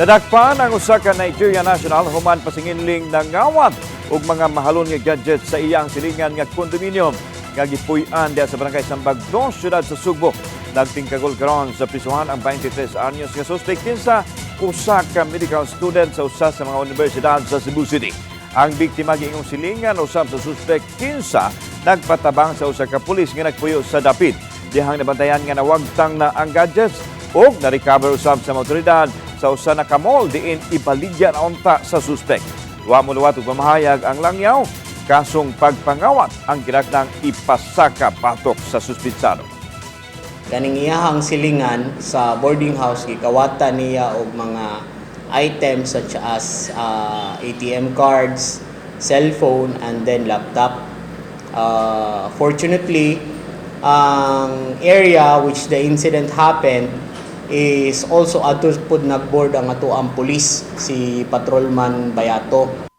Nadakpan ang usa ka Nigeria national human pasinginling nangawat og mga mahalon nga gadgets sa iyang silingan nga kondominium nga gipuy-an diha sa barangay Sambag 2, syudad sa Sugbo. Nagtingkagol karon sa prisuhan ang 23 anyos nga suspect, kinsa usa ka medical student sa usa sa mga universidad sa Cebu City. Ang biktima giingong silingan usab sa suspect, kinsa nagpatabang sa usa ka pulis nga nagpuyo sa dapit. Dihang nabantayan nga nawagtang na ang gadgets ug na-recover usab sa mga otoridad sa usa na ka mall diin ibaligya na unta sa suspect. Wa moluwat og pamahayag ang langyaw, kasong pagpangawat ang kinahanglang ipasaka batok sa suspitsado. Kaning iyahang silingan sa boarding house, gikawatan niya og mga items such as ATM cards, cellphone and then laptop. Fortunately, ang area which the incident happened is also adto pud nagboard ang atoang police, si Patrolman Bayato.